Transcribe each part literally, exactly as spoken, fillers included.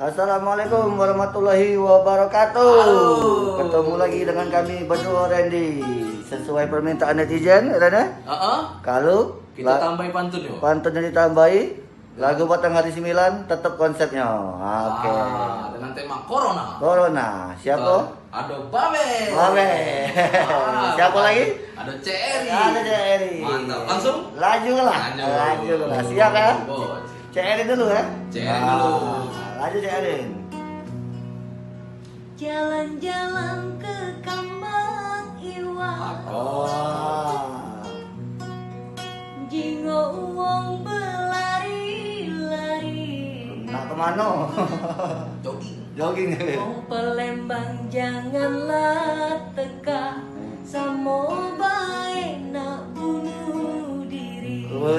Assalamualaikum warahmatullahi wabarakatuh. Halo. Ketemu lagi dengan kami berdua, Randy. Sesuai permintaan netizen, Ren, eh? Heeh. Kalau kita la- tambahi pantun yo. Pantunnya ditambahi, lagu Batang Hari Sembilan tetap konsepnya. Oke. Ah, dengan tema corona. Corona. Siapa? Ado Babe. Babe. Ah, siapa lagi? Ado Ceri. Ado Ceri. Mantap. Langsung? Laju lah. Laju. Laju lah. Siap ya? Bos. Ceri dulu ya. Ceri dulu. Ah, laju Ceri. Jalan-jalan ke Kambang Iwak. Wah. Jingok wong belari-lari. Nak kemano? Jogging. Jogging. Wong Palembang janganlah teka, samo bae nak bunuh diri. Wow.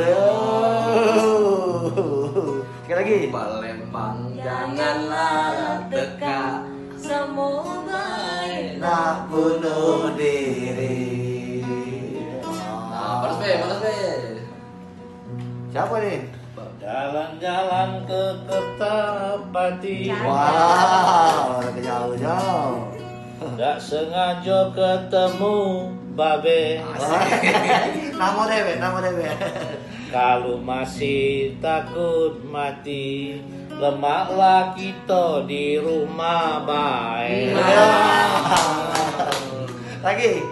Sekali lagi. Palembang janganlah teka, samo bae nak bunuh diri. Nah, balas be, balas be. Siapa nih? Jalan-jalan ke Kertapati. Wah, orang ke jauh-jauh. Dak sengajo ketemu Babe. Asik. Nama dewek, nama dewek. Kalu masih takut mati, lemaklah kito di rumah bae. Nah. Lagi.